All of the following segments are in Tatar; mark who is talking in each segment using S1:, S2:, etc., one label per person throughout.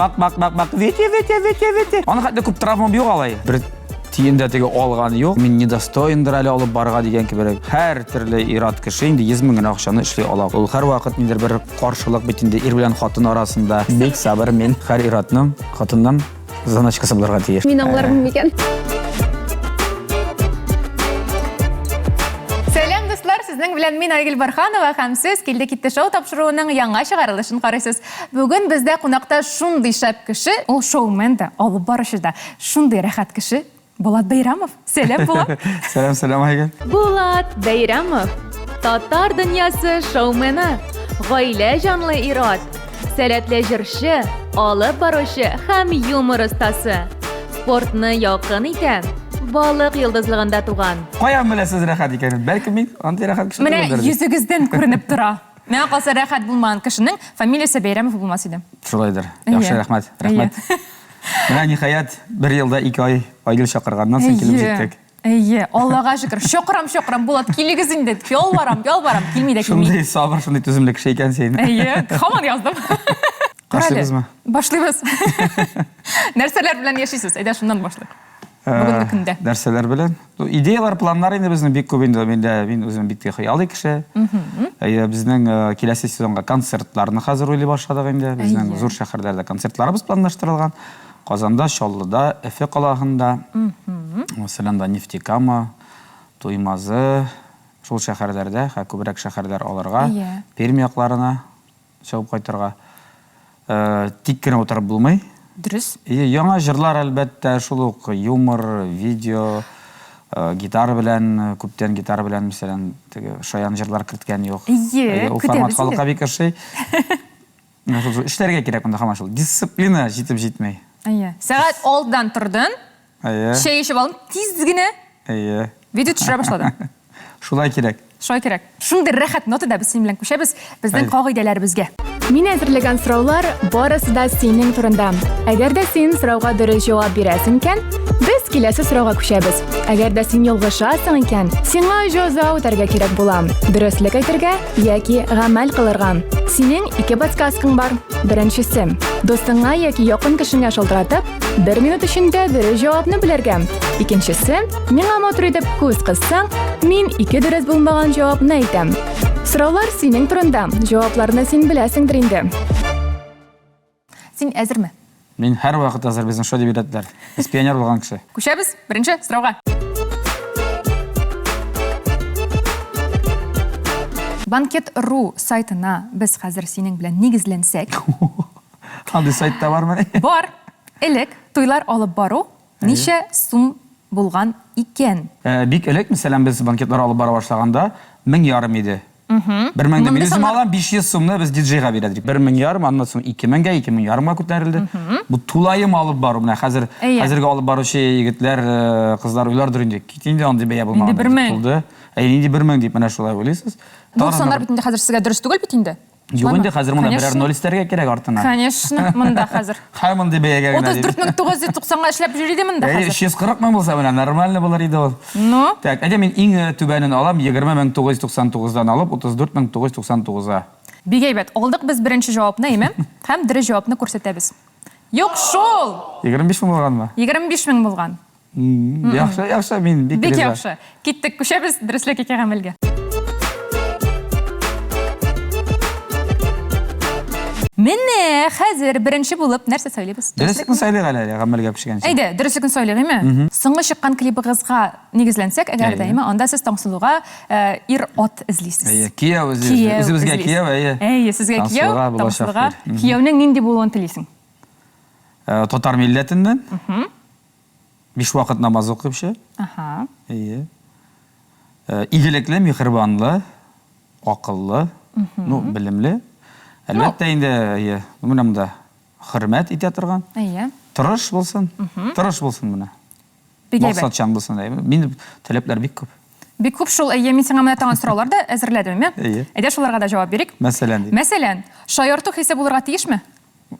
S1: Бак, бак, бак, бак. Витя, Витя, Витя, Витя. Аның хәтле күп травмам юк алай. Бер тиен дә теге алган юк. Мин недостоиндыр әле алып барырга дигән кебек. Һәр төрле ир-ат кеше инде 100 мең генә акчаны эшли ала. Ул һәрвакыт ниндидер бер каршылык бит инде ир белән хатын арасында. Бик сабыр мин. Һәр ир-атның хатыннан заначкасы булырга тиеш.
S2: Мин аңлармын микән?
S3: Сәлам, дуслар! Сезнең белән мин Айгөл Барханова һәм сез Килде китте шоу тапшыруының яңа чыгарылышын карыйсыз. Бүген бездә кунакта шундый шәп кеше, ул шоумен да, алып баручы да, шундый рәхәт кеше, Булат Бәйрамов. Сәлам, Булат!
S1: Сәлам, сәлам, Айгөл.
S3: Булат Бәйрамов, татар дөньясы шоумены, гаилә җанлы ир-ат, сәләтле җырчы, алып баручы һәм юмор остасы. Спортны якын итә, балык йолдызлыгында туган.
S1: Каян беләсез рәхәт икәнен? Бәлкем мин андый рәхәт кеше
S3: Менә
S1: түгелдер.
S3: йөзегездән күренеп тора. Миңа калса рәхәт булмаган кешенең фамилиясе Бәйрәмов булмас иде.
S1: Шулайдыр. Яхшы, рәхмәт. Рәхмәт. Менә ниһаять, бер елда ике ай Айгөл чакырганнан соң килеп җиттек.
S3: Әйе, Аллага шөкер. Чакырам, чакырам, Булат, килегез инде. Ялварам, ялварам, килми дә килми.
S1: Шундый сабыр, шундый түземле кеше икән син.
S3: Әйе, һаман яздым.
S1: Башлыйбызмы?
S3: Башлыйбыз. Нәрсәләр белән яшисез? Әйдә, шуннан башлыйк. Бүгенге көндә.
S1: Нәрсәләр белән? Идеялар, планнар инде безнең бик күп инде. Мин дә, мин үзем бик тә хыялый кеше. Әйе, безнең киләсе сезонга концертларны хәзер уйлый башладык инде. Безнең зур шәһәрләрдә концертларыбыз планлаштырылган. Казанда, Чаллыда, Өфе калаһында, мәсәлән, да Нефтекама, Туймазы, шул шәһәрләрдә, хә күбрәк шәһәрләр алырга, Пермь якларына Чыгып кайтырга. Тик кенә утырып булмый.
S3: Дөрес.
S1: И яңа җырлар, әлбәттә, шул ук юмор, видео, гитара белән, күптән гитара белән, мәсәлән, теге шаян җырлар керткән юк.
S3: Әйе,
S1: Ул формат халыкка бик ошый. Менә шул эшләргә кирәк монда һаман шул. Дисциплина җитеп җитми.
S3: Әйе. Сәгать алтыдан тордың.
S1: Әйе.
S3: Чәй эчеп алдым, тиз генә.
S1: Әйе.
S3: Видео төшерә башладым.
S1: Шулай кирәк.
S3: Шулай кирәк. Шундый рәхәт нотада без синең белән күчәбез безнең кагыйдәләребезгә.
S2: Мин әзерләгән сораулар барысы да синең турында. Әгәр дә син сорауга дөрес җавап бирәсең икән, без киләсе сорауга күчәбез. Әгәр дә син ялгышасың икән, сиңа җәза үтәргә кирәк була. Дөреслек әйтергә яки гамәл кылырга. Синең ике подсказкаң бар. Беренчесе, дустыңа яки якын кешеңә шалтыратып, Бер минут эчендә дөрес җавапны белергә. Икенчесе, миңа матур итеп күз кыссаң, мин ике дөрес булмаган җавапны әйтәм. Сораулар синең турында, җавапларны син беләсеңдер инде.
S3: Син әзерме?
S1: Мин һәрвакыт әзер, безне шулай дип өйрәттеләр. Без пионер булган кеше.
S3: Күчәбез беренче сорауга. Банкет.ру сайтына без хәзер синең белән нигезләнсәк.
S1: Андый сайт та бармыни?
S3: Бар. Элек туйлар алып бару ничә сум булган икән?
S1: Бик элек, мәсәлән, без банкетлар алып бара башлаганда, 1500 иде. Бер мең дә мин үзем алам, 500 сумны без диджейга бирә идек. Бер мең ярым, аннан соң ике меңгә, ике мең ярымга күтәрелде. Бу тулаем алып бару. Менә хәзер, хәзерге алып баручы егетләр, кызлар уйлардыр инде, кит инде андый бәя булмаган.
S3: Нинди бер мең?
S1: Тулды. Әй, нинди бер мең дип менә шулай уйлыйсыз.
S3: Бу саннар бит инде хәзер сезгә дөрес түгел бит инде.
S1: Юк инде, хәзер монда берәр ноль өстәргә кирәк артына.
S3: Конечно, монда хәзер.
S1: Һәм мондый бәягә генә.
S3: 34990-га эшләп йөри иде монда хәзер.
S1: 340 мең булса менә нормально булыр иде ул.
S3: Ну?
S1: Так, әйдә мин иң э, түбәнен алам, 20999-дан алып 34999-га.
S3: Бик әйбәт. Алдык без беренче җавапны, әйме? Һәм дөрес җавапны күрсәтәбез. Юк шул!
S1: 25 мең булганмы?
S3: 25 мең булган.
S1: Яхшы, яхшы, мин бик
S3: Бик яхшы. Киттек, күчәбез дөреслек ике гамәлгә. Менә хәзер беренче булып нәрсә сайлыйбыз?
S1: Дөреслекне сайлыйк әле, гамәлгә күчкәнче.
S3: Әйдә, дөреслекне сайлыйк, әйме? Соңгы чыккан клибыгызга нигезләнсәк, әгәр дә, әйме, анда сез Таңсылуга э, ир-ат эзлисез.
S1: Әйе, кияү эзлибез. Үзебезгә кияү, әйе.
S3: Әйе, сезгә кияү, Таңсылуга. Кияүнең нинди булуын телисең?
S1: Э, татар милләтеннән. Биш вакыт намаз укучы.
S3: Аһа.
S1: Әйе. Э, игелекле, миһербанлы, акыллы, ну, белемле. Әлбәттә инде, әйе, менә монда хөрмәт итә торган.
S3: Әйе.
S1: Тырыш булсын. Тырыш булсын менә.
S3: Бик әйбәт.
S1: Максатчан булсын. Әйе. Минем таләпләр бик күп.
S3: Бик күп шул, әйе, мин сиңа менә тагын сораулар да әзерләдем, әйме?
S1: Әйе.
S3: Әйдә шуларга да җавап бирик.
S1: Мәсәлән, ди.
S3: Мәсәлән, шаярту хисе булырга тиешме?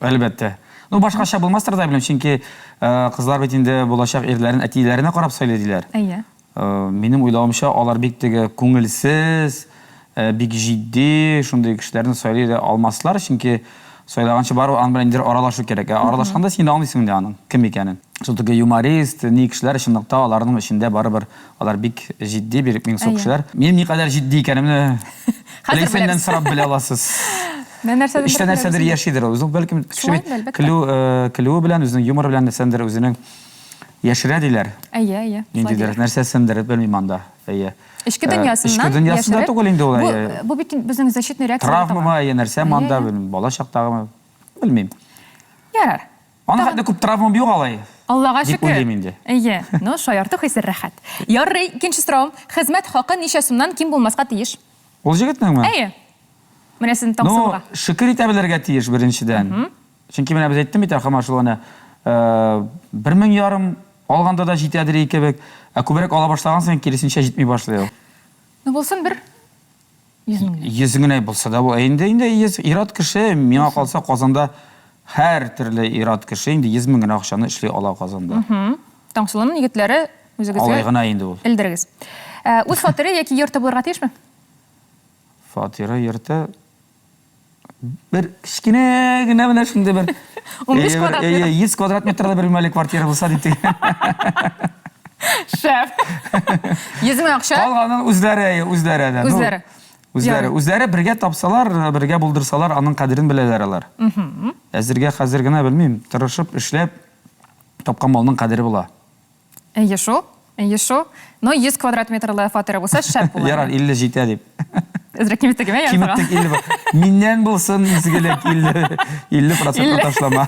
S1: Әлбәттә. Ну, башкача булмастыр да беләм, чөнки э, кызлар бит инде булачак ирләрен әтиләренә карап сайлый диләр.
S3: Әйе.
S1: Э, минем уйлавымча, алар бик теге күңелсез, э, бик җитди, шундый кешеләрне сайлый да алмаслар, чөнки Сайлаганчы барыбер аның белән ниндидер аралашу кирәк. Ә аралашканда син инде аңлыйсың инде аның кем икәнен. Шул теге юморист, ни кешеләр чынлыкта аларның эчендә барыбер алар бик җитди, бик миңсу кешеләр. Минем никадәр җитди икәнемне
S3: Хәзер
S1: Ләйсәннән
S3: беләбез.
S1: сорап белә аласыз.
S3: Менә нәрсәдәндер
S1: Эчтә
S3: беләбез
S1: нәрсәдер
S3: инде.
S1: яшидер ул. Үзенең бәлкем кеше
S3: Шулай
S1: бит
S3: инде, әлбәттә.
S1: көлү, э, көлүе белән, үзенең юморы белән нәрсәндер үзенең яшерә диләр.
S3: Әйе, әйе. Шулай
S1: Ниндидер
S3: диләр.
S1: нәрсәсендер, белмим анда. Әйе.
S3: Эчке дөньясыннан
S1: Эчке дөньясында
S3: яшереп,
S1: түгел инде ул,
S3: бу,
S1: әйе.
S3: бу бит безнең защитный реакция дип
S1: Травмамы,
S3: атала.
S1: әйе, нәрсәме
S3: Әйе,
S1: анда,
S3: әйе.
S1: белмим, бала чактагымы, белмим.
S3: Ярар.
S1: Аның хәтле күп травмам юк алай.
S3: Аллага
S1: Дип
S3: шөкер.
S1: уйлыйм инде.
S3: Әйе. Ну, шаярту хисе рәхәт. Ярый, икенче соравым. Хезмәт хакы ничә сумнан ким булмаска тиеш?
S1: Ул җегетнеңме?
S3: Әйе. Менә сезнең
S1: Ну,
S3: Таңсылуга.
S1: шөкер итә белергә тиеш беренчедән. Чөнки менә без әйттем бит, Һаман шул әнә, 1500 алганда да җитәдер и кебек. Ә күбрәк ала башлаган саен киресенчә җитми башлый ул.
S3: Ну, булсын бер 100 мең генә.
S1: 100 генә булса да, бу инде инде 100 ир-ат кеше, миңа калса, Казанда һәр төрле ир-ат кеше инде 100 мең генә акчаны эшли ала Казанда.
S3: Таңсылуның егетләре үзегезгә
S1: Алай гына инде ул.
S3: Элдерегез. Үз фатиры яки йорты булырга тиешме?
S1: Фатиры, йорты бер кечкенә генә менә шундый бер
S3: 15 квадрат метр.
S1: 100 квадрат метрлы бер бүлмәле квартира булса дип.
S3: Шәп. 100 мең акча.
S1: Калганын үзләре, үзләре дә.
S3: Үзләре.
S1: Үзләре, үзләре бергә тапсалар, бергә булдырсалар, аның кадерен беләләр алар. Әзергә хәзер генә белмим, тырышып эшләп тапкан малның кадере була.
S3: Әйе шул, әйе шул. Но 100 квадрат метрлы фатиры булса, шәп була.
S1: Ярар, 50 җитә дип.
S3: Әзрәк киметтек, әйе?
S1: Киметтек 50. Миннән булсын изгелек 50, 50 процентка ташлама.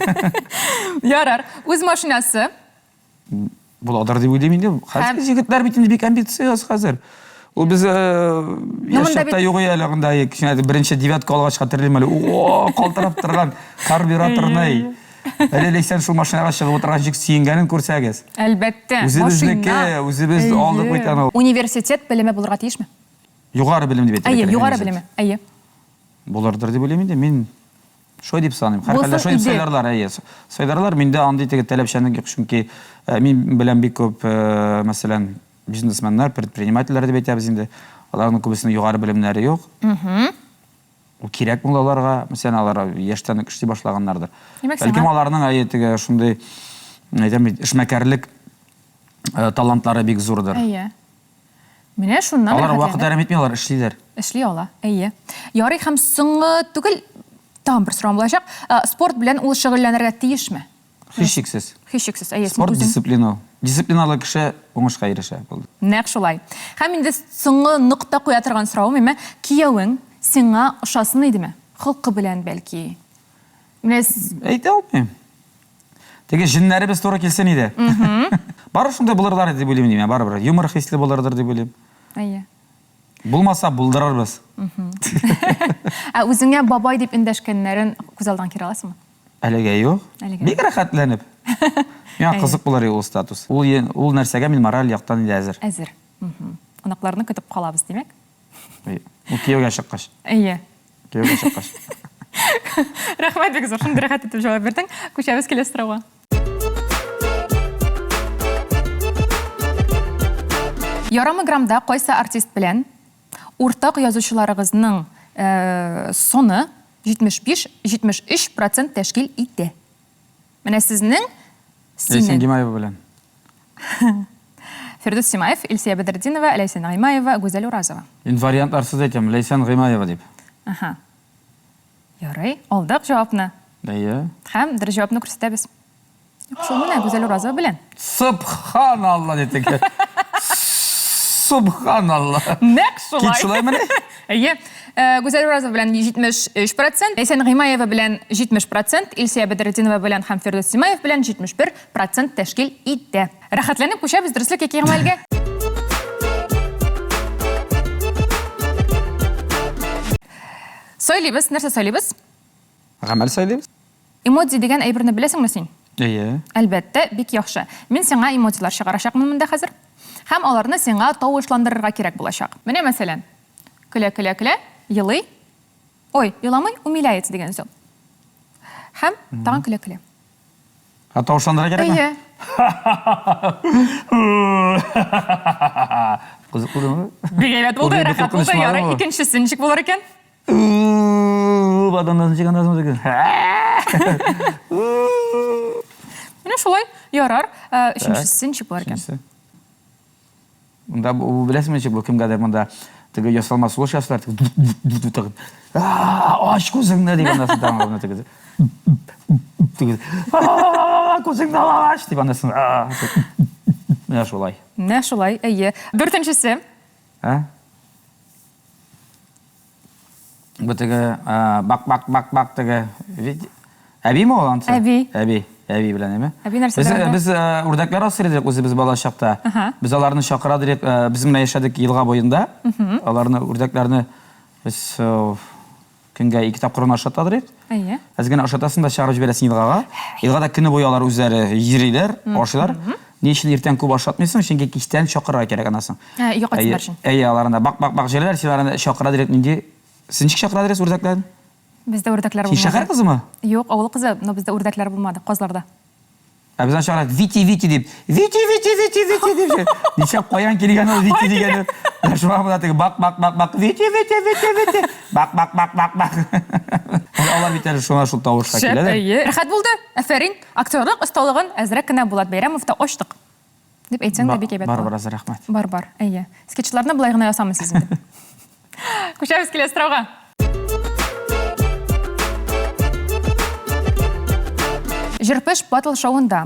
S3: Ярар. Үз машинасы.
S1: Буладыр дип уйлыйм инде. Хәзер егетләр бит инде бик амбициоз хәзер. Ул без яшь чакта юк әле анда кечкенә беренче девятка алгач хәтерлим әле. О, калтырап торган карбюраторный. Әле Ләйсән шул машинага чыгып утырган җик сөенгәнен күрсәгез.
S3: Әлбәттә.
S1: Үзебезнеке, үзебез алдык бит аны.
S3: Университет белеме булырга тиешме?
S1: Югары белем дип әйтергә
S3: Әйе, югары белеме. Әйе.
S1: Булырдыр дип уйлыйм инде. Мин шулай дип саныйм. Һәрхәлдә шулай дип сайларлар, әйе. Сайларлар. Миндә андый теге таләпчәнлек юк, чөнки мин беләм бик күп, мәсәлән, бизнесменнар, предпринимательләр дип әйтәбез инде. Аларның күбесенең югары белемнәре юк. Ул кирәкме ул аларга? Мәсәлән, алар яшьтән үк эшли башлаганнардыр. Бәлкем аларның әйе теге шундый, әйтәм бит, эшмәкәрлек талантлары бик зурдыр.
S3: Әйе. Менә шуннан
S1: Алар вакыт әрәм итми, алар эшлиләр.
S3: Эшли ала, әйе. Ярый һәм соңгы түгел, тагын бер сорауым булачак. Спорт белән ул шөгыльләнергә тиешме?
S1: Һичшиксез.
S3: Һичшиксез, әйе.
S1: Спорт дисциплина ул. Дисциплиналы кеше уңышка ирешә. Булды.
S3: Нәкъ шулай. Һәм инде соңгы нокта куя торган соравым, әмма киявең сиңа ошасын идеме? Холкы белән, бәлки. Менә
S1: Әйтә алмыйм. Теге җеннәребез туры килсен иде. Барыбер шундый булырлар иде дип уйлыйм мин, барыбер. Юмор хисле булырдыр дип уйлыйм.
S3: Әйе.
S1: Булмаса, булдырырбыз.
S3: Ә үзеңә бабай дип эндәшкәннәрен күз алдыңа китерә аласыңмы?
S1: Әлегә юк.
S3: Әлегә.
S1: Бик рәхәтләнеп. Миңа кызык булыр иде ул статус. Ул ул нәрсәгә мин мораль яктан инде әзер.
S3: Әзер. Оныкларны көтеп калабыз, димәк.
S1: Ул кияүгә чыккач.
S3: Әйе.
S1: Кияүгә чыккач.
S3: Рәхмәт бик зур, шундый рәхәт итеп җавап бирдең. Күчәбез киләсе сорауга. Ярымы граммда кайсы артист белән уртак язучыларыгызның саны 75-73 процент тәшкил итә? Менә сезнең
S1: синең. Ләйсән Гимаева белән.
S3: Фирдүс Тимаев, Илсөя Бәдретдинова, Ләйсән Гыймаева, Гүзәл Уразова.
S1: Мин вариантларсыз әйтәм, Ләйсән Гыймаева дип.
S3: Аһа. Ярый, алдык җавапны.
S1: Әйе.
S3: Һәм дөрес җавапны күрсәтәбез. Юк шул менә Гүзәл Уразова белән.
S1: Сөбханалла дип теге. Сөбханалла.
S3: Нәкъ шулай.
S1: Кит шулаймыни?
S3: Әйе. Гүзәл Уразова белән 73 процент, Ләйсән Гыймаева белән 70 процент, Илсөя Бәдретдинова белән һәм Фирдүс Тимаев белән 71 процент тәшкил итә. Рәхәтләнеп күчәбез дөреслек яки гамәлгә. Сайлыйбыз. Нәрсә сайлыйбыз?
S1: Гамәл сайлыйбыз.
S3: Эмодзи дигән әйберне беләсеңме син?
S1: Әйе.
S3: Әлбәттә, бик яхшы. Мин сиңа эмодзилар чыгарачакмын монда хәзер. Һәм аларны сиңа тавышландырырга кирәк булачак. Менә мәсәлән, көлә-көлә-көлә, елый. Ой, еламый, умиляется дигән сүз. Һәм тагын көлә-көлә.
S1: Ә тавышландырырга кирәкме?
S3: Әйе.
S1: Кызык булдымы?
S3: Бик әйбәт булды, рәхәт булды. Ярый, икенчесе ничек булыр икән? Менә шулай, ярар. Өченчесе ничек булыр икән?
S1: Монда бу беләсеңме ничек бу кемгәдер монда теге ясалма сулыш ясыйлар, теге ач күзеңне дигән нәрсә тагын теге. Теге күзеңне ач дип анасы. Менә шулай.
S3: Менә шулай, әйе. Дүртенчесе.
S1: Ә? Бу теге бак бак бак бак теге әбиме ул ансы?
S3: Әби.
S1: Әби. Әби белән әйме?
S3: Әби нәрсә
S1: Без, без үрдәкләр асрый идек үзебез бала чакта. Без аларны чакыра идек. Без менә яшәдек елга буенда. Аларны үрдәкләрне без Көнгә ике тапкыр гына ашатадыр идек.
S3: Әйе.
S1: Әз генә ашатасың да чыгарып җибәрәсең елгага. Елгада көне буе алар үзләре йөриләр, ашыйлар. Ни өчен иртән күп ашатмыйсың? Чөнки кичтән чакырырга кирәк анасын.
S3: Ә, өйгә кайтсыннар өчен.
S1: Әйе, алар анда бак-бак-бак җөриләр, син аларны чакыра дирек нинди Син ничек чакыра дирек үрдәкләрне?
S3: Бездә үрдәкләр булмады.
S1: Син шәһәр кызымы?
S3: Юк, авыл кызы, но бездә үрдәкләр булмады, казларда.
S1: Ә без аны чакырабыз Вити, Вити дип. Вити, Вити, Вити, Вити дип. Нишләп каян килгән ул Вити дигәне? Менә шуңа була теге бак, бак, бак, бак, Вити, Вити, Вити, Вити. Бак, бак, бак, бак, бак. Алар бит әле шуңа шул тавышка
S3: Шәп,
S1: киләләр.
S3: әйе. Рәхәт булды. Афәрин. Актерлык осталыгын әзрәк кенә Булат Бәйрәмовта ачтык. Дип әйтсәң дә бик әйбәт
S1: Бар,
S3: була.
S1: бар, әзер, рәхмәт.
S3: Бар, бар, әйе. Скетчларны болай гына ясамыйсыз инде. Күчәбез киләсе сорауга. Җырпыш батл шоуында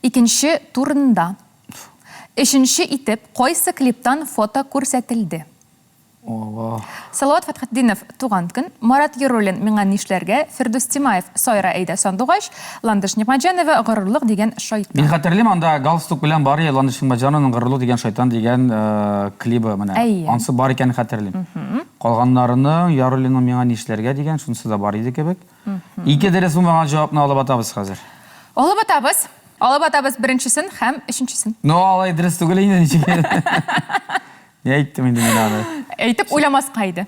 S3: икенче турында өченче итеп кайсы клиптан фото күрсәтелде?
S1: Алла.
S3: Салават Фәтхетдинов, Туган көн, Марат Яруллин, Миңа нишләргә, Фирдүс Тимаев, Сайра әйдә сандугач, Ландыш Нигъмәтҗанова, Горурлык дигән шайтан.
S1: Мин хәтерлим, анда галстук белән бар иде Ландыш Нигъмәтҗанованың Горурлык дигән шайтан дигән клибы менә.
S3: Әйе.
S1: Ансы бар икәнен хәтерлим. Калганнарының, Яруллинның Миңа нишләргә дигән, шунысы да бар иде кебек. Ике дөрес булмаган җавапны алып атабыз хәзер.
S3: Алып атабыз. Алып атабыз беренчесен һәм өченчесен.
S1: Ну, алай дөрес түгел инде ничек. Ни әйттем инде мин аны?
S3: Әйтеп уйламаска иде.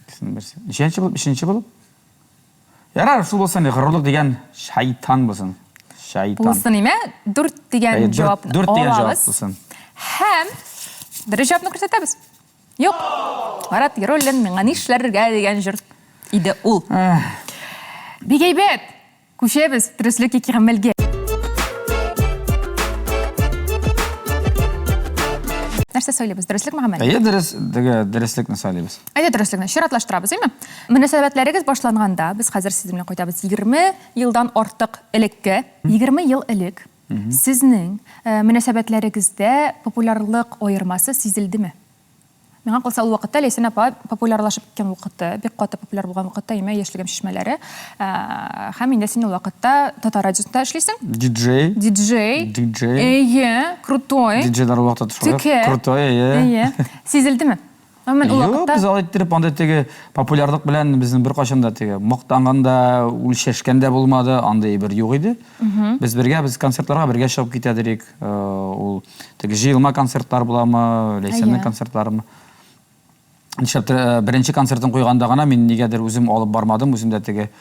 S1: Икесенең берсе. Ничәнче булып? Өченче булып? Ярар, шул булсын, горурлык дигән шайтан булсын. Шайтан.
S3: Булсын име? Дүрт дигән җавапны
S1: Дүрт дигән җавап булсын.
S3: Һәм дөрес җавапны күрсәтәбез. Юк. Марат Яруллин миңа нишләргә дигән җыр иде ул. Бик әйбәт. Күчәбез дөреслек яки гамәлгә. Нәрсә сайлыйбыз? Дөреслекме гамәл?
S1: Әйе, дөрес, теге дөреслекне сайлыйбыз.
S3: Әйдә дөреслекне чиратлаштырабыз, әйме? Мөнәсәбәтләрегез башланганда, без хәзер сезнең белән кайтабыз 20 елдан артык элеккә. 20 ел элек сезнең э, мөнәсәбәтләрегездә популярлык аермасы сизелдеме? Миңа калса, ул вакытта Ләйсән апа популярлашып киткән вакыты, бик каты популяр булган вакытта, имә яшьлегем чишмәләре. Һәм инде син ул вакытта татар радиосында эшлисең.
S1: Диджей.
S3: Диджей.
S1: Диджей.
S3: Әйе, крутой.
S1: Диджейлар ул вакытта шулай.
S3: Текә.
S1: Крутой, әйе.
S3: Әйе. Сизелдеме? Гомумән, ул
S1: Юк,
S3: вакытта
S1: без алай иттереп анда теге популярлык белән безнең беркайчан да теге мактанган да, үлчәшкән дә булмады, андый әйбер юк иде. Без бергә, без концертларга бергә чыгып китә дирек. Ул теге җыелма концертлар буламы, Ләйсәннең концертларымы. Нишләптер беренче концертын куйганда гына мин нигәдер үзем алып бармадым, үземдә теге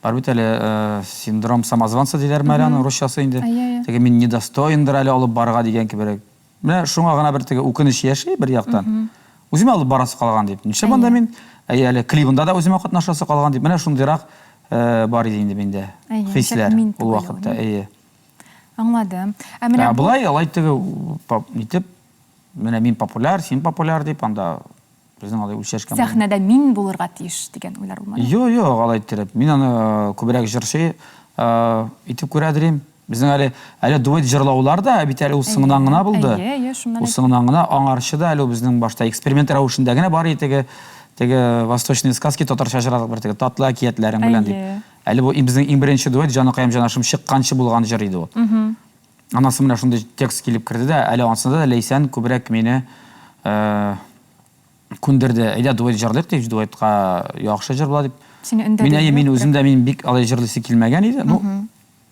S1: бар бит әле синдром самозванца диләрме әле аның русчасы инде. Теге мин недостоиндыр әле алып барырга дигән кеберәк. Менә шуңа гына бер теге үкенеч яши бер яктан. Үземә алып барасы калган дип. Нишләп анда мин? Әйе, әле клибында да үземә катнашасы калган дип. Менә шундыйрак бар иде инде миндә хисләр ул вакытта. Әйе.
S3: Аңладым. Ә менә
S1: Ә болай алай теге нитеп, менә мин популяр, син популяр дип анда безнең алай үлчәшкән.
S3: Сәхнәдә мин булырга тиеш дигән уйлар булмады.
S1: Юк, юк, алай иттереп. Мин аны күбрәк җырчы итеп күрә дирим. Безнең әле әле дуэт җырлаулар да бит әле ул соңыннан гына булды.
S3: Әйе, әйе, шуннан.
S1: Ул соңыннан гына аңарчы да әле ул безнең башта эксперимент рәвешендә генә бар иде теге теге восточные сказки татарча җырладык бер теге татлы әкиятләрең белән дип. Әле бу безнең иң беренче дуэт Җаныкаем җанашым чыкканчы булган җыр иде ул. Аннан соң менә шундый текст килеп керде дә, әле ансында да Ләйсән күбрәк мине күндерде. Әйдә дуэт җырлыйк дип, дуэтка яхшы җыр була дип.
S3: Сине өндәде.
S1: Мин әйе, мин үзем дә мин бик алай җырлыйсы килмәгән иде. Ну,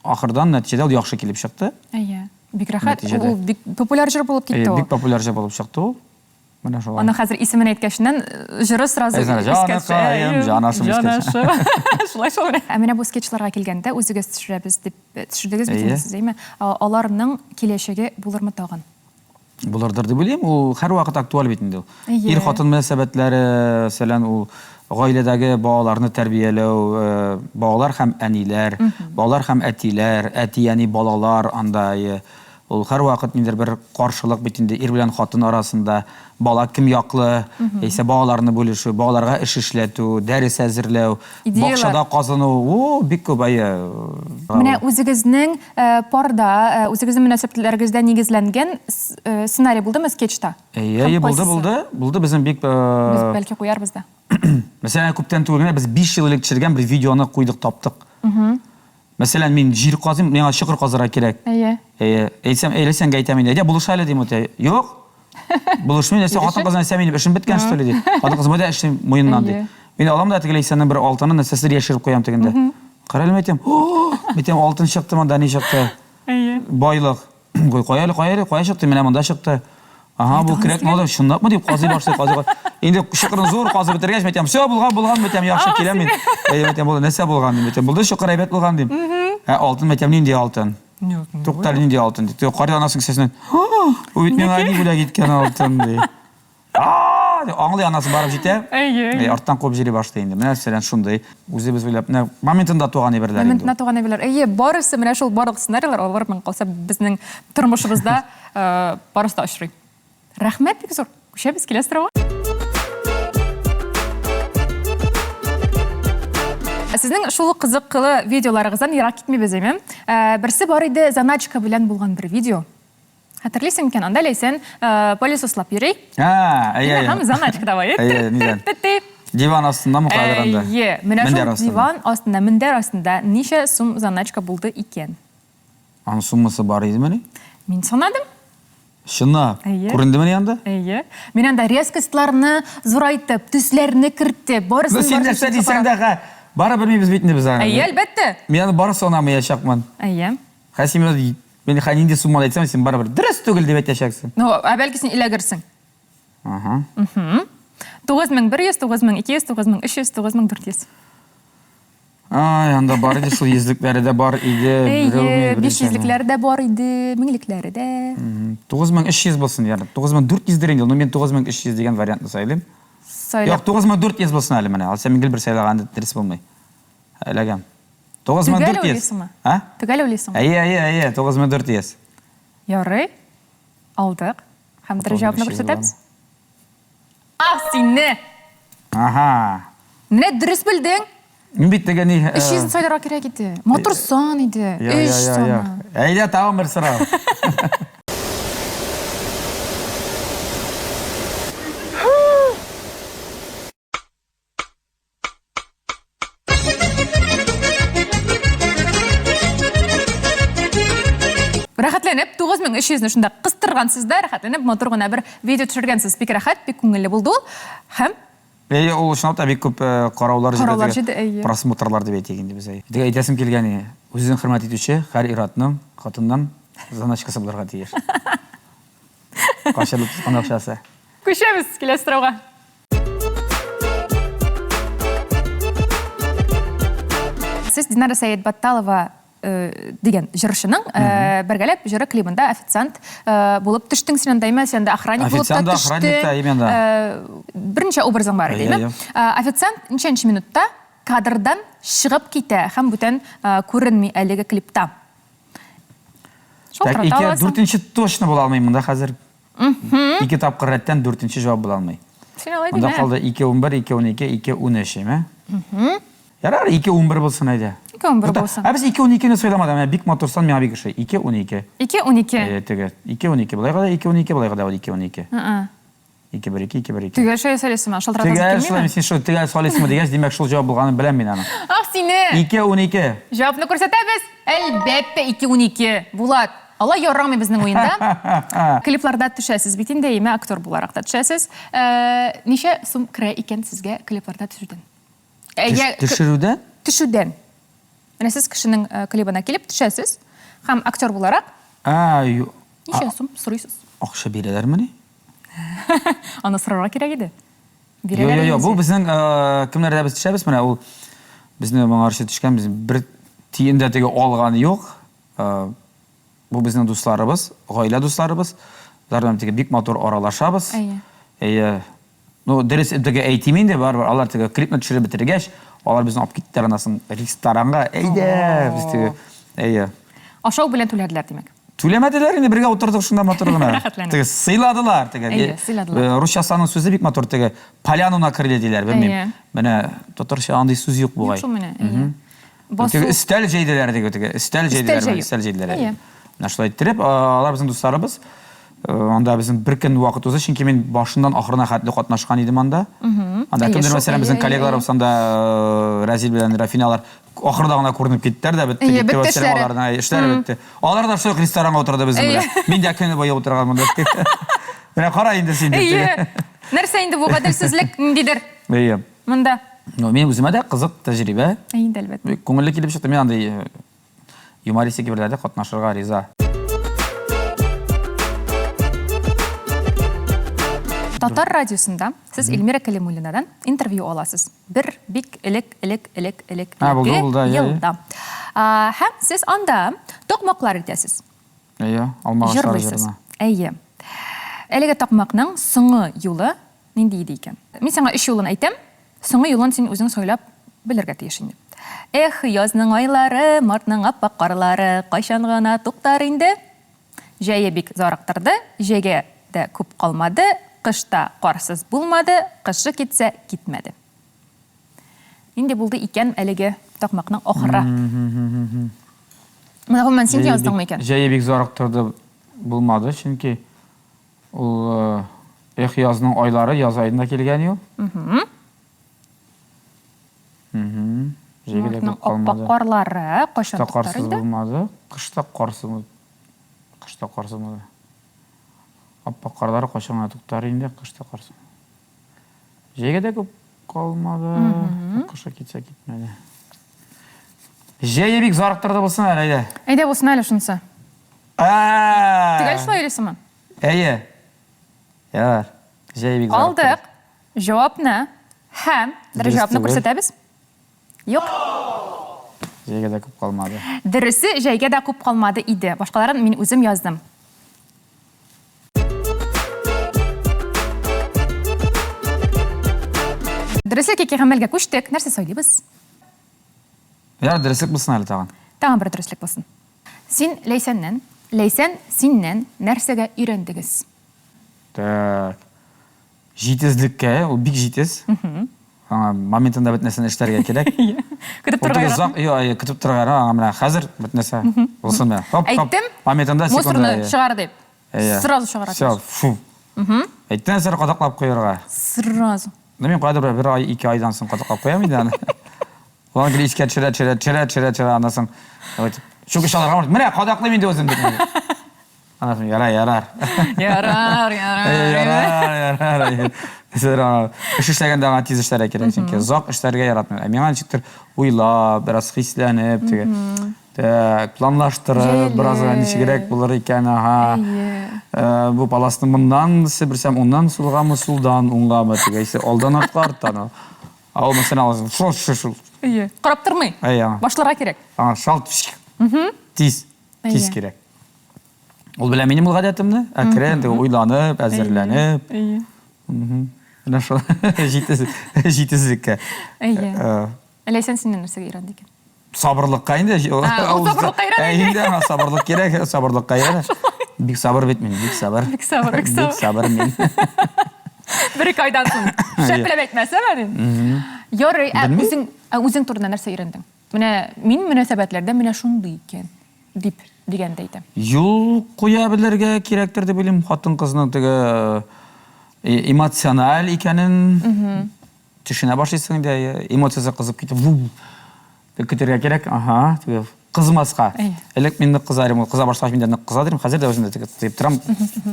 S1: ахырдан нәтиҗәдә ул яхшы килеп чыкты.
S3: Әйе. Бик рәхәт. Ул бик популяр җыр булып китте ул.
S1: Бик популяр җыр булып чыкты ул. Менә шулай.
S3: Аны хәзер исемен әйткәченнән э, җыры сразу
S1: искә төшә. Җанашым искә
S3: төшә. Шулай шул менә. Ә менә бу скетчларга килгәндә, үзегез төшерәбез дип э, төшердегез бит инде сез, әйме? Аларның киләчәге булырмы тагын?
S1: Булырдыр дип уйлыйм. Ул һәрвакыт актуаль бит инде ул. Ир-хатын мөнәсәбәтләре, мәсәлән, ул гаиләдәге балаларны тәрбияләү, э, балалар һәм әниләр, балалар һәм әтиләр, әти-әни, балалар анда. Ул һәрвакыт ниндидер бер каршылык бит инде ир белән хатын арасында, бала кем яклы, яисә балаларны бүлешү, балаларга эш эшләтү, дәрес әзерләү, бакчада казыну, о, бик күп, әйе.
S3: Менә үзегезнең парда, үзегезнең мөнәсәбәтләрегездә нигезләнгән сценарий булдымы скетчта?
S1: Әйе, әйе, булды, булды. Булды безнең бик
S3: Без бәлки куярбыз да.
S1: Мәсәлән, күптән түгел генә без 5 ел элек төшергән бер видеоны куйдык, таптык. Мәсәлән, мин җир казыйм, миңа чокыр казырга кирәк.
S3: Әйе.
S1: Әйе. Әйтсәм, Ләйсәнгә әйтәм инде, әйдә булыш әле дим, үтә. Юк. Булышмыйм, нәрсә хатын-кыз нәрсә минем эшем беткән что ли ди. Хатын-кыз монда эшли муеннан ди. Мин алам да теге Ләйсәннең бер алтынын нәрсәседер яшереп куям тегендә. Кара әле, әйтәм. Әйтәм, алтын чыкты монда, ни чыкты?
S3: Әйе.
S1: Байлык. Кой, кая әле, кая әле, кая чыкты? Менә монда чыкты. Ага, бу кирәк надо, чынлапмы дип казый башлый, казый. Инде чокырны зур казып бетергәч, әйтәм, все, булган, булган, әйтәм, яхшы киләм мин. Әйе, әйтәм, булды, нәрсә булган дим, әйтәм, булды, чокыр әйбәт булган дим. Ә алтын, әйтәм, нинди алтын? Туктале, нинди алтын ди. Карый анасының кесәсеннән. Бу бит миңа әни бүләк иткән алтын ди. А-а-а! Аңлый анасы барып җитә.
S3: Әйе.
S1: Әй, арттан куып җөри башлый инде. Менә мәсәлән, шундый. Үзебез уйлап, менә моментында туган әйберләр инде.
S3: Моментында туган әйберләр. Әйе, барысы менә шул барлык сценарийлар, алар миңа калса безнең тормышыбызда барысы да очрый. Рәхмәт бик зур. Күчәбез киләсе сорауга. Сезнең шул ук кызыклы видеоларыгыздан ерак китмибез, әйме? Берсе бар иде, заначка белән булган бер видео. Хәтерлисең микән, анда Ләйсән пылесослап йөри.
S1: А, әйе, әйе.
S3: Һәм заначка давай.
S1: Әйе, нидән? Диван астында мы кайдыр анда?
S3: Әйе, менә шул диван астында, мендәр астында ничә сум заначка булды икән?
S1: Аның суммасы бар идемени?
S3: Мин санадым.
S1: Чынлап?
S3: Әйе.
S1: Күрендемени анда?
S3: Әйе. Мин анда резкостьларны зурайтып, төсләрне кертеп, барысын
S1: Ну, син нәрсә дисәң дә, хә, барыбер белмибез бит инде без аны.
S3: Әйе, әлбәттә.
S1: Мин аны барысын санамаячакмын.
S3: Әйе.
S1: Хә, син Мин хә нинди сумманы әйтсәм, син барыбер дөрес түгел дип әйтәчәксең.
S3: Ну, ә бәлки син эләгерсең.
S1: Ага.
S3: Угу. 9100, 9200, 9300, 9400.
S1: Ай, анда бар иде шул йөзлекләре дә бар иде.
S3: Әйе, биш йөзлекләре дә бар иде, меңлекләре дә.
S1: 9300 булсын, ягъни 9400 дер инде, но мин 9300 дигән вариантны сайлыйм.
S3: Сайлап.
S1: Юк, 9400 булсын әле менә. Алса мин гел бер сайлаган дөрес булмый. Эләгәм.
S3: Төгәл
S1: 9400.
S3: уйлыйсыңмы?
S1: А?
S3: Төгәл уйлыйсыңмы?
S1: Әйе, әйе, әйе, 9400.
S3: Ярый. Алдык. Һәм дөрес җавапны
S1: 9500
S3: күрсәтәбез. Ах, сине!
S1: Ага.
S3: Менә дөрес белдең.
S1: Мин бит теге ни...
S3: 300 не сайларга кирәк иде. Матур сан иде.
S1: Я,
S3: 3
S1: я, я, я.
S3: саны.
S1: Әйдә, тагын бер сорау.
S3: Рәхәтләнеп 9300 не шунда кыстыргансыз да, рәхәтләнеп матур гына бер видео төшергәнсез. Бик рәхәт, бик күңелле булды ул. Һәм
S1: Әйе, ул чынлап та бик күп э, караулар җыйды.
S3: Караулар җыйды, әйе.
S1: Просмотрлар дип әйтик инде без. әйе. Теге әйтәсем килгән, үзен хөрмәт итүче һәр ир-атның хатыннан заначкасы булырга тиеш. Качырылып тоткан акчасы.
S3: Күчәбез киләсе сорауга. Сез Динара Сәетбатталова э, дигән җырчының э, бергәләп җыры клибында официант э, булып төштең син анда, әйме? Син анда охранник булып та
S1: Официант да, охранник та,
S3: төштең.
S1: именно.
S3: Э, берничә образың бар иде,
S1: Әйе,
S3: әйме? Э, Официант ничәнче минутта кадрдан чыгып китә һәм бүтән э, күренми әлеге клипта.
S1: Так,
S3: Шалтырата
S1: ике,
S3: аласың.
S1: дүртенче точно була алмый монда хәзер. Ике тапкыр рәттән дүртенче җавап була алмый.
S3: Син алай
S1: Монда
S3: димә.
S1: калды 2.11, 2.12, 2.13, әйме? Ярар, 2.11 булсын әйдә.
S3: 2.11 булсын.
S1: Ә без 2.12-не сайламадык. Менә бик матур сан миңа бик ошый. 2.12.
S3: 2.12.
S1: Әйе, теге. 2.12 болайга да 2.12 болайга да 2.12.
S3: Ы-ы.
S1: 2.1 2 2.1 2.
S3: Төгәл шулай сөйлисеңме? Шалтыратасы
S1: Төгәл
S3: килмиме?
S1: шулай, син шул төгәл сөйлисеңме дигәч, димәк, шул җавап булганын беләм мин аның.
S3: Ах, сине!
S1: 2.12.
S3: Җавапны күрсәтәбез. Әлбәттә, 2.12. Булат, алай ярамый безнең уенда. Клипларда төшәсез бит инде, әйме, актер буларак та төшәсез. Э, ничә сум керә икән сезгә клипларда төшүдән? Э, я-
S1: Төшерүдән?
S3: Төшүдән. Менә сез кешенең э, клибына килеп төшәсез һәм актер буларак
S1: А, ю-
S3: ничә сум сорыйсыз?
S1: Акча бирәләрмени?
S3: Аны сорарга кирәк иде.
S1: Йо,
S3: Бирәләр
S1: йо, йо, бу
S3: инде.
S1: безнең э, кемнәрдә без төшәбез менә ул безне моңарчы төшкән без бер тиен дә теге алган юк. Э, бу безнең дусларыбыз, гаилә дусларыбыз. Алар белән теге бик матур аралашабыз. Әйе. Әйе. Ну, дөрес теге әйтим инде, барыбер алар теге клипны төшереп бетергәч, алар безне алып киттеләр аннан соң ресторанга. Әйдә, без теге. Әйе.
S3: Ашау белән түләделәр, димәк.
S1: Түләмәделәр инде, бергә утырдык шунда матур гына.
S3: Рәхәтләнеп.
S1: Теге сыйладылар, теге.
S3: Әйе, сыйладылар.
S1: Э, русчасы аның сүзе бик матур, теге поляну накрыли диләр, белмим.
S3: Әйе.
S1: Менә татарча андый сүз юк бугай.
S3: Юк шул менә, әйе. Басу.
S1: Теге өстәл җәйделәр теге, теге өстәл җәйделәр,
S3: җәю.
S1: өстәл җәйделәр.
S3: Әйе.
S1: Менә шулай иттереп, алар безнең дусларыбыз. Э, анда безнең бер көн вакыт узды, чөнки мин башыннан ахырына хәтле катнашкан идем анда. Анда
S3: Әйе,
S1: кемдер,
S3: шул,
S1: мәсәлән,
S3: әйе,
S1: безнең
S3: әйе,
S1: коллегаларыбыз анда э, Рәзил белән Рафина алар ахырда гына күренеп киттеләр дә бетте,
S3: Әйе,
S1: китте,
S3: бетте
S1: вәссәлам,
S3: эшләре.
S1: аларның әйе, эшләре бетте. Алар да шул ук ресторанга утырды безнең
S3: Әйе.
S1: белән. Мин дә көне буе утырган монда. Менә кара инде син дип.
S3: Әйе. Нәрсә инде бу гаделсезлек ниндидер
S1: Әйе.
S3: монда?
S1: Ну, мин үземә дә кызык тәҗрибә.
S3: Әйе, инде әлбәттә.
S1: Бик күңелле килеп чыкты. Мин андый э, юмористик әйберләрдә катнашырга риза.
S3: Татар радиосында сез Эльмира Кәлимуллинадан интервью аласыз. Бер бик элек, элек, элек, элек,
S1: А, булды,
S3: элекке
S1: булды, әйе, әйе.
S3: елда. А, Һәм сез анда токмаклар итәсез.
S1: Әйе, алмагачлар
S3: Җырлыйсыз.
S1: җырына.
S3: Әйе. Әлеге такмакның соңгы юлы нинди иде икән? Мин сиңа өч юлын әйтәм. Соңгы юлын син үзең сайлап белергә тиеш инде. Эх, язның айлары, мартның ап-ак карлары, кайчан гына туктар инде? Җәе бик зарыктырды, җәйгә дә күп калмады, кыш та карсыз булмады, кышы китсә, китмәде. Нинди булды икән әлеге такмакның ахыры? Моны гомумән син яздыңмы икән?
S1: Җәе бик зарыктырды булмады, чөнки ул эх язның айлары яз аенда килгән юл. Җәйгә дә күп калмады.
S3: Ап-ак карлары кайчан
S1: туктар карсыз булмады. Кышта карсыз кышта карсыз булмады. Ап-ак карлары кайчан гына туктар инде, кышта карсыз. Җәйгә дә күп калмады. Кышы китсә китмәде. Җәе бик зарыктырды булсын әле, әйдә.
S3: Әйдә булсын әле шунысы. Төгәл шулай уйлыйсыңмы?
S1: Әйе. Ярар. Җәе бик
S3: зарыктырды. Алдык җавапны һәм дөрес җавапны күрсәтәбез. Юк.
S1: Җәйгә дә күп калмады.
S3: Дөресе җәйгә дә күп калмады иде. Башкаларын мин үзем яздым. Дөреслек яки гамәлгә күчтек. Нәрсә сайлыйбыз?
S1: Ярар, дөреслек булсын әле тагын.
S3: Тагын бер дөреслек булсын. Син Ләйсәннән, Ләйсән синнән нәрсәгә өйрәндегез?
S1: Так. Җитезлеккә, ул бик җитез. Аңа моментында бөтен нәрсәне эшләргә кирәк.
S3: Көтеп торырга яратмый.
S1: Озак, юк, көтеп торырга яратмый. Аңа менә хәзер бөтен нәрсә булсын менә. Хоп, хоп.
S3: Әйттем.
S1: Моментында секундада.
S3: Мусорны чыгар дип. Сразу чыгара.
S1: Всё, фу. Әйттем нәрсәне кадаклап куярга.
S3: Сразу.
S1: Ну, мин кайдыр бер ай, ике айдан соң кадаклап куям инде аны. Ул гел искә төшерә, төшерә, төшерә, төшерә, төшерә, аннан соң чүкеч алырга менә кадаклыйм инде үзем дип. Аннан соң ярар, ярар.
S3: Ярар, ярар.
S1: Ярар, ярар. Сез эш эшләгәндә аңа тиз эшләргә кирәк, чөнки озак эшләргә яратмыйм. Ә миңа ничектер уйлап, бераз хисләнеп, теге так, планлаштырып, бераз гына ничегрәк булыр икән, ага. Э, бу паласны моннан себерсәм, уннан сулгамы, сулдан уңгамы, теге яисә алдан артка, арттан. Ә ул мәсәлән, аласың, шул, шул, шул.
S3: Әйе. Карап тормый.
S1: Әйе, аңа.
S3: Башларга кирәк.
S1: Аңа шалт, тиз, тиз кирәк. Ул белә минем ул гадәтемне. Әкрен, теге уйланып, әзерләнеп.
S3: Әйе.
S1: Менә шул җитез, җитезлеккә.
S3: Әйе.
S1: Э,
S3: Ләйсән синнән нәрсәгә өйрәнде икән?
S1: Сабырлыкка инде.
S3: ул сабырлыкка өйрәнә
S1: инде. Инде аңа сабырлык кирәк, сабырлыкка өйрәнә. Бик сабыр бит мин, бик сабыр.
S3: Бик сабыр, бик сабыр.
S1: Бик сабыр мин.
S3: Бер ике айдан соң. Шәпләп әйтмәсәм әле. Ярый, ә үзең, ә үзең турында нәрсә өйрәндең? Менә мин мөнәсәбәтләрдә менә шундый икән, дип дигәндә әйтәм.
S1: Юл куя белергә кирәктер дип уйлыйм. Хатын-кызның теге э, эмоциональ икәнен төшенә башлыйсың инде. Эмоциясе кызып китеп, ву, көтәргә кирәк. Ага, теге кызмаска. Элек мин нык кыза идем, кыза башлагач мин дә нык кыза идем. Хәзер дә үзем дә теге тыеп торам.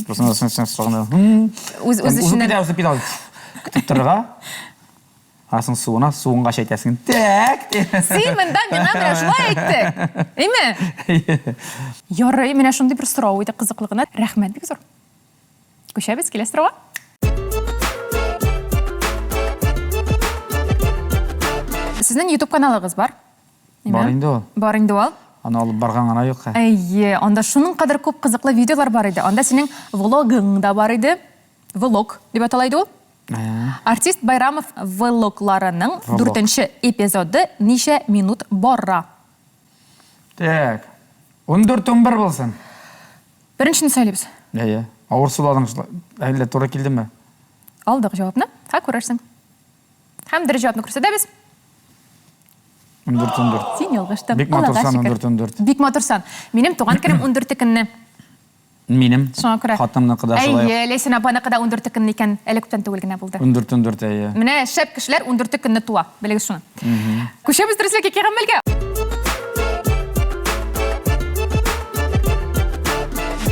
S3: Үз үз эченнән.
S1: Үзе китә, көтеп торырга. Анасың суына, суынгач әйтәсең, тәк!
S3: Син монда миңа менә шулай әйттең. Әйме? Ярый, менә шундый бер сорау иде кызыклы гына. Рәхмәт бик зур. Күчәбез киләсе сорауга. Сезнең YouTube каналыгыз бар?
S1: Бар инде ул.
S3: Бар инде ул.
S1: Аны алып барган гына юк.
S3: Әйе, анда шуның кадәр күп кызыклы видеолар бар иде. Анда синең влогың да бар иде. Влог дип атала иде ул. Артист Байрамов влогларының дүртенче эпизоды ничә минут бара?
S1: Так. 14-11 булсын.
S3: Беренчене сайлыйбыз.
S1: Әйе. Авыр суладың шулай. Әллә туры килдеме?
S3: Алдык җавапны. Һә, күрерсең. Һәм дөрес җавапны күрсәтәбез.
S1: 14-14.
S3: Син ялгыштың.
S1: Бик матур сан 14-14.
S3: Бик матур сан. Минем туган көнем 14 көнне.
S1: Минем.
S3: Шуңа күрә.
S1: Хатынныкы да шулай.
S3: Әйе, Ләйсән апаныкы да 14 көнне икән. Әле күптән түгел генә булды.
S1: 14-14, әйе.
S3: Менә шәп кешеләр 14 көнне туа. Белегез шуны. Күчәбез дөреслек яки гамәлгә.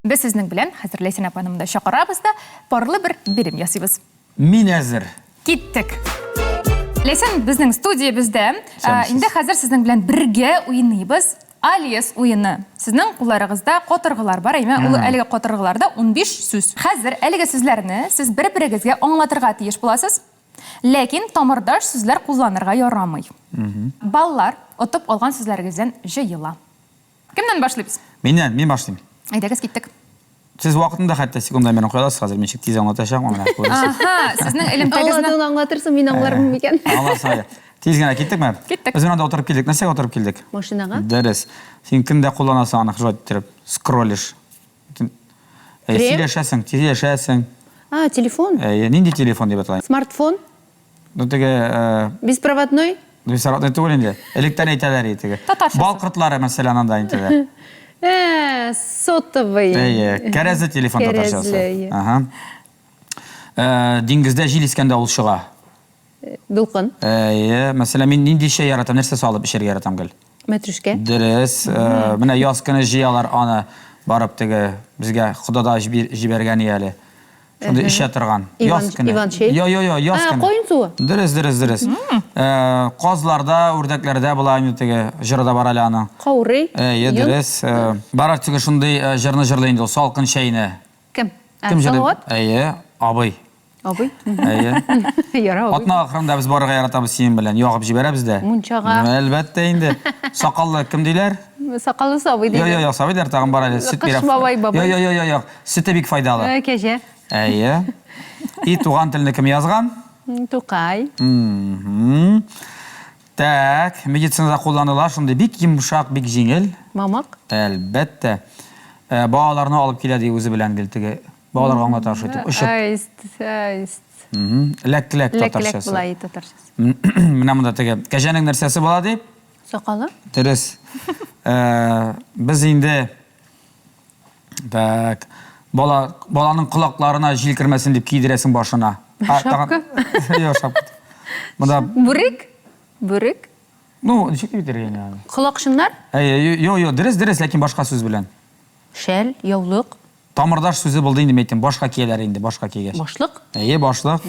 S3: Без сезнең белән хәзер Ләйсән апаны монда чакырабыз да, парлы бер бирем ясыйбыз.
S1: Мин әзер.
S3: Киттек. Ләйсән безнең студиябездә. Инде хәзер сезнең белән бергә уйныйбыз. Алиес уены. Сезнең кулларыгызда котыргылар бар, әйме? Ул әлеге котыргыларда 15 сүз. Хәзер әлеге сүзләрне сез бер-берегезгә аңлатырга тиеш буласыз. Ләкин тамырдаш сүзләр кулланырга ярамый. Баллар отып алган сүзләрегездән җыела. Кемнән башлыйбыз?
S1: Миннән, мин башлыйм.
S3: Әйдәгез, киттек.
S1: Сез вакытында хәтта секундомерын куя аласыз хәзер, мин ничек тиз аңлатачакмын, менә күрерсез.
S3: Аһа, сезнең элемтәгезне.
S4: Аңлатуын аңлатырсың, мин аңлармын микән?
S1: Аңларсың әле. Тиз генә киттекме?
S3: Киттек.
S1: Без менә утырып килдек. Нәрсәгә утырып килдек?
S4: Машинага.
S1: Дөрес. Син кемдә кулланасың аны шулай иттереп? Скроллишь. Сөйләшәсең, сөйләшәсең.
S4: А, телефон?
S1: Әйе, нинди телефон дип атала?
S4: Смартфон?
S1: Ну теге э,
S4: Беспроводной?
S1: Беспроводной түгел инде. Электән әйтәләр иде теге.
S3: Татарчасы.
S1: Бал кортлары мәсәлән анда әйтәләр.
S4: Э, сотовый.
S1: Әйе, кәрәзле телефон татарчасы.
S4: Кәрәзле, әйе.
S1: Ага. Э, диңгездә җил искәндә ул чыга.
S4: Дулкын.
S1: Әйе, мәсәлән, мин нинди чәй яратам, нәрсә салып эчәргә яратам гел?
S4: Мәтрүшкә.
S1: Дөрес. Э, менә яз көне җыялар аны барып теге безгә Хода да җибәргән әле. Шундый эчә торган. Яз көне.
S4: Иван чәй.
S1: Йо, йо, йо, яз көне.
S4: Каен суы.
S1: Дөрес, дөрес, дөрес. Э, казларда, үрдәкләрдә була инде теге җыры да бар әле аның.
S4: Каурый.
S1: Әйе, дөрес. Э, бар теге шундый э, җырны җырлый инде ул, салкын чәйне.
S4: Кем?
S1: Кем җырлый? Әйе, абый.
S4: Абый?
S1: Әйе.
S4: Яра, абый.
S1: Атна ахырында без барырга яратабыз синең белән. Ягып җибәрәбез дә.
S4: Мунчага.
S1: Әлбәттә инде. Сакаллы кем диләр?
S4: Сакаллы сабый
S1: диләр. Йо, йо, йо, сабый диләр, тагын бар әле.
S4: Сөт бирә. Кыш бабай бабай.
S1: Йо, йо, йо, йо, сөте бик файдалы.
S4: Э, кәҗә.
S1: Әйе. И туган телне кем язган?
S4: Тукай.
S1: Так, медицинада кулланыла шундый бик йомшак, бик җиңел.
S4: Мамык.
S1: Әлбәттә. Э, балаларны алып килә ди үзе белән гел теге. Балаларга аңлата шул итеп, очып.
S4: Аист, аист.
S1: Ләк-ләк татарчасы.
S4: Ләк-ләк була татарчасы.
S1: Менә монда теге кәҗәнең нәрсәсе була дип?
S4: Сакалы.
S1: Дөрес. Э, без инде так бала баланың колакларына җил кермәсен дип кидерәсең башына.
S4: Шапка.
S1: Юк, шапка. Монда
S4: Бүрек? Бүрек?
S1: Ну, ничек дип әйтергә инде аны?
S4: Колакчыннар?
S1: Әйе, юк, юк, дөрес, дөрес, ләкин башка сүз белән.
S4: Шәл, яулык.
S1: Тамырдаш сүзе булды инде, мен әйтәм, башка кияләр инде, башка кигәч.
S4: Башлык?
S1: Әйе, башлык.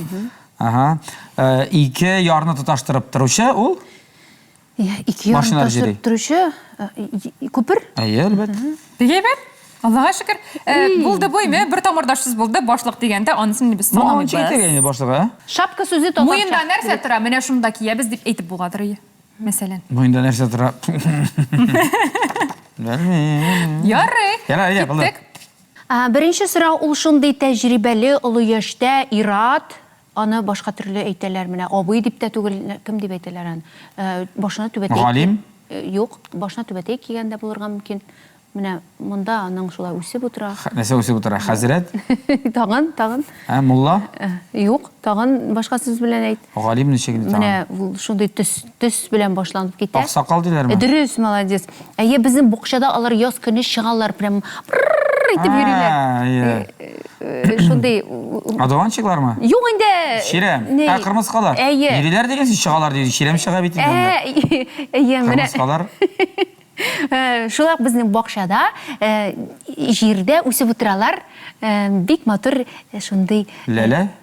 S1: Ага. Э, ике ярны тоташтырып торучы ул?
S4: Ике ярны тоташтырып торучы э, күпер?
S1: Әйе, әлбәттә.
S3: Бик әйбәт. Аллага шөкер. Э, булды бу, име, бер тамырдаш сүз булды, башлык дигәндә, анысын инде без
S1: санамыйбыз. Ну, ничек инде башлык, ә?
S4: Шапка сүзе татарча.
S3: Муенда нәрсә тора? Менә шунда киябез дип әйтеп буладыр, ие. Мәсәлән.
S1: Муенда нәрсә тора? Белмим.
S3: Ярый.
S1: Ярар, әйдә, булды.
S3: Киттек.
S4: Беренче сорау ул шундый тәҗрибәле, олы яшьтә ир-ат, аны башка төрле әйтәләр, менә абый дип тә түгел, кем дип әйтәләр аны? Башына түбәтәй.
S1: Галим?
S4: Юк, башына түбәтәй кигән дә булырга мөмкин. Менә монда аның шулай үсеп утыра.
S1: Нәрсә үсеп утыра? Хәзрәт?
S4: Тагын, тагын.
S1: Ә, мулла?
S4: Юк, тагын башка сүз белән әйт.
S1: Галим ничек инде тагын?
S4: Менә ул шундый төс, төс белән башланып китә.
S1: Аксакал диләрме?
S4: Дөрес, молодец. Әйе, безнең букчада алар яз көне чыгалар, прям итеп йөриләр.
S1: Әйе.
S4: Шундый
S1: Одуванчиклармы?
S4: Юк инде.
S1: Чирәм. Ә, кырмыскалар.
S4: Әйе.
S1: Йөриләр дигән сүз, чыгалар дигән. Чирәм чыга бит инде
S4: анда. Әйе, менә.
S1: Кырмыскалар.
S4: Шулай ук безнең бакчада җирдә үсеп утыралар. Бик матур шундый.
S1: Ләлә?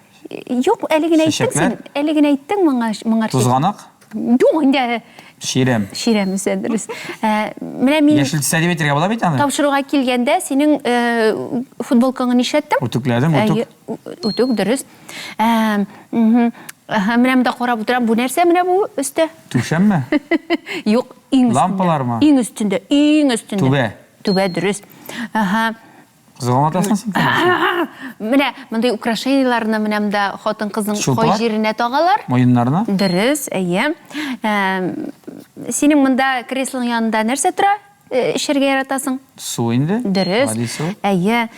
S4: Юк, әле генә әйттең син. Әле генә әйттең моңа моңарчы.
S1: Тузганак?
S4: Юк инде.
S1: Чирәм.
S4: Чирәм үсә, дөрес. Менә мин
S1: Яшел төстә дип әйтергә була бит аны.
S4: Тапшыруга килгәндә синең футболкаңны нишләттем?
S1: Үтүкләдем, үтүк.
S4: Үтүк, дөрес. Менә монда карап утырам, бу нәрсә менә бу өстә?
S1: Түшәмме?
S4: Юк. Иң өстендә.
S1: Лампалармы?
S4: Иң өстендә, иң өстендә.
S1: Түбә.
S4: Түбә, дөрес. Ага.
S1: Кызык аңлатасың син, конечно.
S4: Менә мондый украшениеларны менә монда хатын-кызның
S1: Чулпылар?
S4: кай җиренә тагалар?
S1: Муеннарына?
S4: Дөрес, әйе. Синең монда креслоң янында нәрсә тора? Эчәргә яратасың?
S1: Су инде.
S4: Дөрес.
S1: Гади су.
S4: Әйе.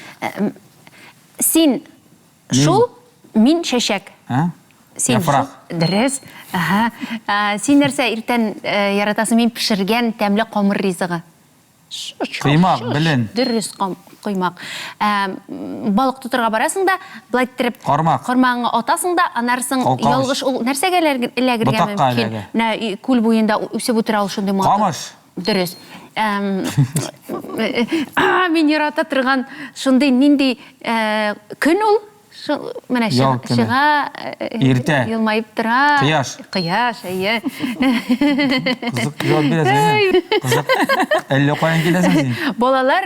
S4: Син шул, мин чәчәк.
S1: Ә?
S4: Син
S1: Яфрак.
S4: шул, дөрес. Ага. Син нәрсә иртән яратасың? Мин пешергән тәмле камыр ризыгы.
S1: Коймак, белен.
S4: Дөрес, коймак. Балык тотырга барасың да, былай иттереп
S1: Кармак.
S4: Кармагыңа атасың да, анарсың ялгыш ул нәрсәгә эләгергә мөмкин? Менә күл буенда үсеп утыра ул шундый матур.
S1: Камыш.
S4: Дөрес. Мин ярата торган шундый нинди көн ул? Менә чыга,
S1: Иртә.
S4: Елмаеп тора.
S1: Кояш.
S4: Кояш, әйе.
S1: Кызык җавап бирәсең, әйе. Кызык. Әллә каян киләсең син?
S4: Балалар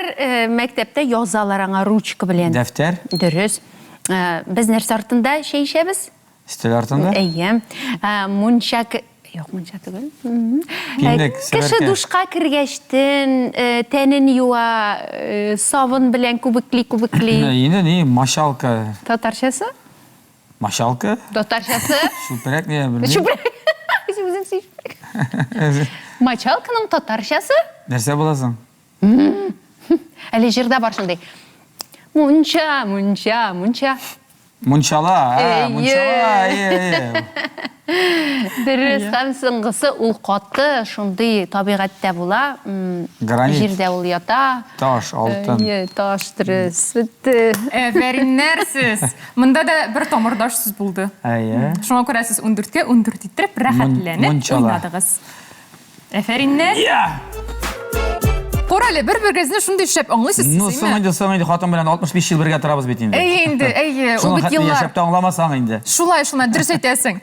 S4: мәктәптә язалар аңа ручка белән.
S1: Дәфтәр.
S4: Дөрес. Без нәрсә артында чәй эчәбез?
S1: Өстәл артында?
S4: Әйе. Мунча Юк, мунча түгел.
S1: Пиннек,
S4: Кеше душка кергәчтен, тәнен юа, сабын белән күбекли-күбекли.
S1: Инде ни, мочалка.
S4: Татарчасы?
S1: Мочалка?
S4: Татарчасы?
S1: Чүпрәк ни, белмим.
S4: Чүпрәк. Үзең чүпрәк. Мочалканың татарчасы?
S1: Нәрсә була соң?
S4: Әле җырда бар шундый. Мунча, мунча, мунча.
S1: Мунчала, ә, мунчала, әйе, әйе.
S4: Дөрес, һәм соңгысы ул каты, шундый табигатьтә була.
S1: Гранит.
S4: Җирдә ул ята.
S1: Таш, алтын.
S4: Әйе, таш, дөрес. Бетте.
S3: Әфәриннәр сез. Монда да бер тамырдаш сүз булды.
S1: Әйе.
S3: Шуңа күрә сез ундүрткә ундүрт иттереп, рәхәтләнеп уйнадыгыз. Әфәриннәр.
S1: Я!
S3: Кара әле, бер-берегезне шундый шәп аңлыйсыз
S1: Ну, соң инде, соң инде, хатын белән 65 ел бергә торабыз бит инде.
S3: Әйе инде, әйе, ул бит еллар.
S1: Яшәп тә аңламасаң инде.
S3: Шулай, шулай, дөрес әйтәсең.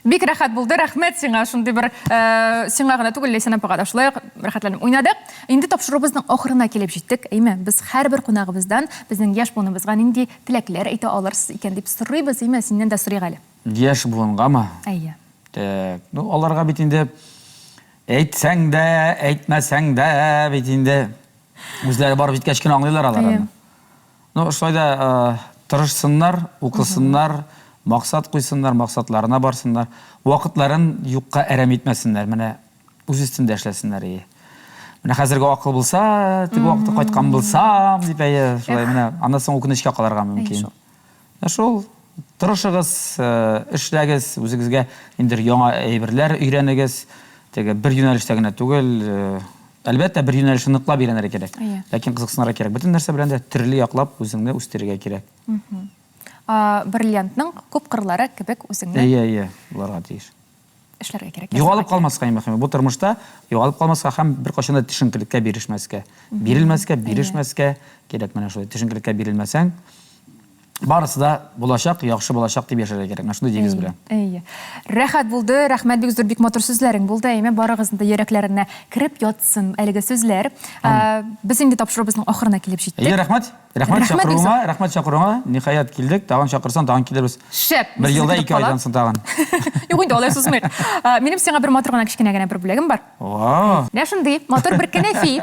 S3: Бик рәхәт булды, рәхмәт сиңа, шундый бер, э, сиңа гына түгел, Ләйсән апага да шулай ук рәхәтләнеп уйнадык. Инде тапшыруыбызның ахырына килеп җиттек, әйме? Без һәрбер кунагыбыздан безнең яшь буыныбызга нинди теләкләр әйтә алырсыз икән дип сорыйбыз, әйме? Синнән дә сорыйк әле.
S1: Яшь буынгамы?
S3: Әйе.
S1: Так, ну аларга бит инде әйтсәң дә, әйтмәсәң дә бит инде үзләре барып җиткәч кенә аңлыйлар алар аны. Ну, шулай да э, тырышсыннар, укысыннар, максат куйсыннар, максатларына барсыннар, вакытларын юкка әрәм итмәсеннәр. Менә үз өстендә эшләсеннәр ие. Менә хәзерге акыл булса, теге вакытта кайткан булсам, дип әйе, шулай менә аннан соң үкенечкә калырга мөмкин. Менә шул, тырышыгыз, эшләгез, үзегезгә ниндидер яңа әйберләр өйрәнегез. Теге бер юнәлештә генә түгел, әлбәттә, бер юнәлешне ныклап өйрәнергә кирәк. Ләкин кызыксынырга кирәк. Бөтен нәрсә белән дә төрле яклап үзеңне үстерергә кирәк.
S3: Бриллиантның күп кырлары кебек үзеңне.
S1: Әйе, әйе, булырга тиеш.
S3: Эшләргә кирәк.
S1: Югалып калмаска иң мөһиме. Бу тормышта югалып калмаска һәм беркайчан да төшенкелеккә бирешмәскә. Бирелмәскә, бирешмәскә кирәк менә шулай. Төшенкелеккә бирелмәсәң, барысы да булачак, яхшы булачак дип яшәргә кирәк. Менә шундый девиз белән.
S3: Әйе. Рәхәт булды, рәхмәт бик зур, бик матур сүзләрең булды. Әйме, барыгызның да йөрәкләренә кереп ятсын әлеге сүзләр. Без инде тапшыруыбызның ахырына килеп җиттек.
S1: Әйе, рәхмәт. Рәхмәт чакыруыңа, рәхмәт чакыруыңа. Ниһаять килдек. Тагын чакырсаң, тагын килербез.
S3: Шәп!
S1: Бер елда ике айдан соң тагын.
S3: Юк инде, алай сузмыйк. Минем сиңа бер матур гына кечкенә генә бер бүләгем бар.
S1: Вау!
S3: Менә шундый матур бер кәнәфи.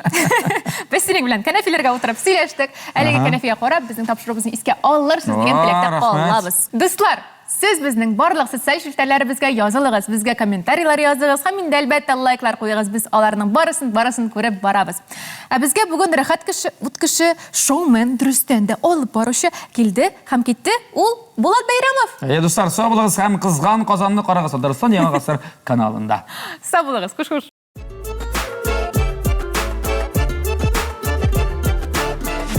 S3: Без синең белән кәнәфиләргә утырып сөйләштек. Әлеге кәнәфигә карап, безнең тапшыруыбызны искә алырсыз дигән теләктә калабыз. Дуслар, Сез безнең барлык социаль челтәрләребезгә язылыгыз, безгә комментарийлар языгыз һәм инде, әлбәттә, лайклар куегыз. Без аларның барысын, барысын күреп барабыз. Ә безгә бүген рәхәт кеше, ут кеше, шоумен, дөрестән дә, алып баручы килде һәм китте. Ул Булат Бәйрәмов!
S1: Әйе, дуслар, сау булыгыз һәм Кызган Казанны карагыз Татарстан Яңа гасыр каналында.
S3: Сау булыгыз, хуш-хуш!